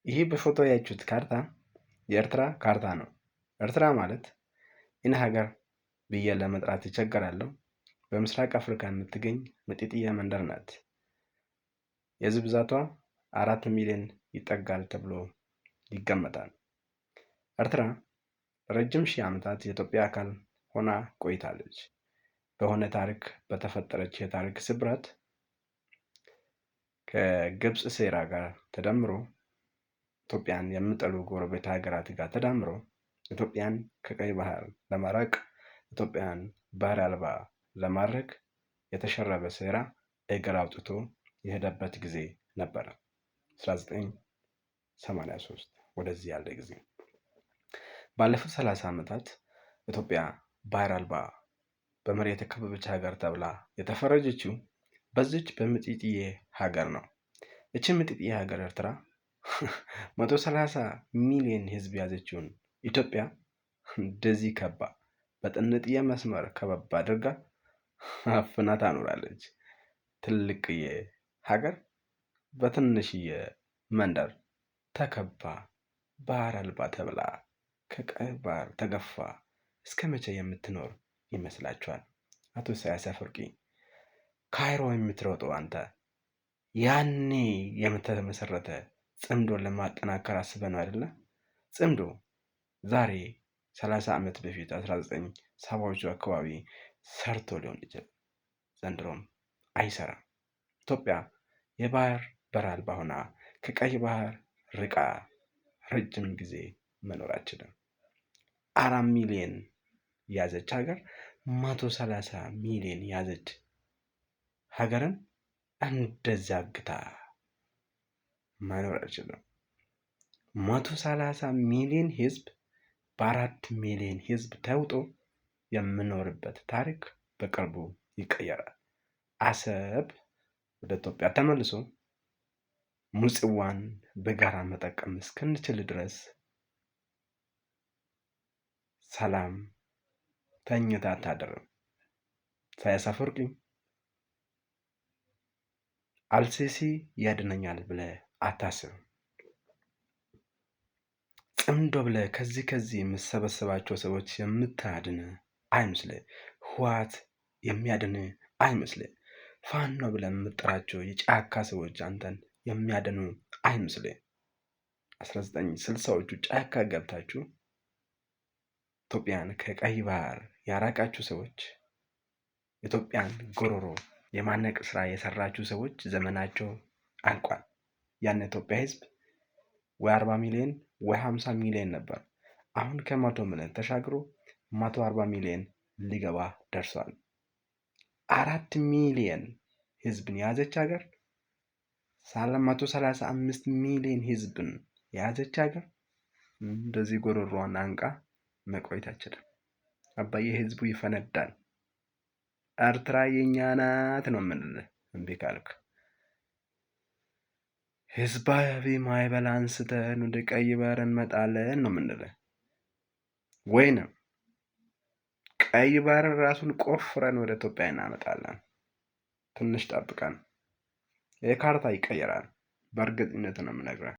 ይህ በፎቶ ያያችሁት ካርታ የኤርትራ ካርታ ነው። ኤርትራ ማለት ይህን ሀገር ብዬ ለመጥራት ይቸገራለሁ። በምስራቅ አፍሪካ የምትገኝ ምጢጥዬ መንደር ናት። የህዝብ ብዛቷ 4 ሚሊዮን ይጠጋል ተብሎ ይገመታል። ኤርትራ ረጅም ሺህ ዓመታት የኢትዮጵያ አካል ሆና ቆይታለች። በሆነ ታሪክ በተፈጠረች የታሪክ ስብራት ከግብፅ ሴራ ጋር ተደምሮ፣ ኢትዮጵያን የሚጠሉ ጎረቤት ሀገራት ጋር ተዳምሮ፣ ኢትዮጵያን ከቀይ ባህር ለማራቅ፣ ኢትዮጵያን ባህር አልባ ለማድረግ የተሸረበ ሴራ እግር አውጥቶ የሄደበት ጊዜ ነበረ። 1983 ወደዚህ ያለ ጊዜ ባለፉት 30 ዓመታት ኢትዮጵያ ባህር አልባ፣ በመሬት የተከበበች ሀገር ተብላ የተፈረጀችው በዚች በምጢጥዬ ሀገር ነው። እቺ ምጢጥዬ ሀገር ኤርትራ 130 ሚሊዮን ህዝብ ያዘችውን ኢትዮጵያ እንደዚህ ከባ፣ በጥንጥዬ መስመር ከበባ አድርጋ አፍና ታኖራለች። ትልቅዬ ሀገር በትንሽዬ መንደር ተከባ፣ ባህር አልባ ተብላ፣ ከቀይ ባህር ተገፋ እስከ መቼ የምትኖር ይመስላችኋል? አቶ ኢሳያስ አፈወርቂ፣ ካይሮ የምትሮጠው አንተ ያኔ የተመሰረተ ጽምዶን ለማጠናከር አስበህ ነው አይደለ? ጽምዶ ዛሬ 30 ዓመት በፊት 1970ዎቹ አካባቢ ሰርቶ ሊሆን ይችላል። ዘንድሮም አይሰራም። ኢትዮጵያ የባህር በር አልባ ሆና፣ ከቀይ ባህር ርቃ ረጅም ጊዜ መኖር አትችልም። 4 ሚሊዮን ያዘች ሀገር፣ 130 ሚሊዮን ያዘች ሀገርን እንደዚያ አግታ መኖር አትችልም። 130 ሚሊዮን ህዝብ በ4 ሚሊዮን ህዝብ ተውጦ የምኖርበት ታሪክ በቅርቡ ይቀየራል። አሰብ ወደ ኢትዮጵያ ተመልሶ ምጽዋን በጋራ መጠቀም እስክንችል ድረስ ሰላም ተኝታ አታድርም። ኢሳያስ አፈወርቂ፣ አልሲሲ ያድነኛል ብለህ አታስብም። ጽምዶ ብለህ ከዚህ ከዚህ የምሰበሰባቸው ሰዎች የምታድን አይመስልህ። ህወሓት የሚያድን አይመስልህ። ፋኖ ብለህ የምትጠራቸው የጫካ ሰዎች አንተን የሚያድኑ አይመስልህ። 1960ዎቹ ጫካ ገብታችሁ ኢትዮጵያን ከቀይ ባህር ያራቃችሁ ሰዎች፣ ኢትዮጵያን ጎሮሮ የማነቅ ስራ የሰራችሁ ሰዎች ዘመናቸው አልቋል። ያን ኢትዮጵያ ህዝብ ወይ 40 ሚሊዮን ወይ 50 ሚሊዮን ነበር። አሁን ከ100 ሚሊዮን ተሻግሮ 140 ሚሊዮን ሊገባ ደርሷል። 4 ሚሊዮን ህዝብን የያዘች ሀገር፣ 135 ሚሊዮን ህዝብን የያዘች ሀገር እንደዚህ ጎሮሮዋን አንቃ መቆየት አትችልም። አባዬ፣ ህዝቡ ይፈነዳል። ኤርትራ የእኛ ናት ነው የምንልህ። እምቢ ካልክ ህዝባዊ ማዕበል አንስተን ወደ ቀይ ባህር እንመጣለን ነው የምንልህ። ወይንም ቀይ ባህርን ራሱን ቆፍረን ወደ ኢትዮጵያ እናመጣለን። ትንሽ ጠብቀን የካርታ ይቀየራል። በእርግጠኝነት ነው የምነግርህ።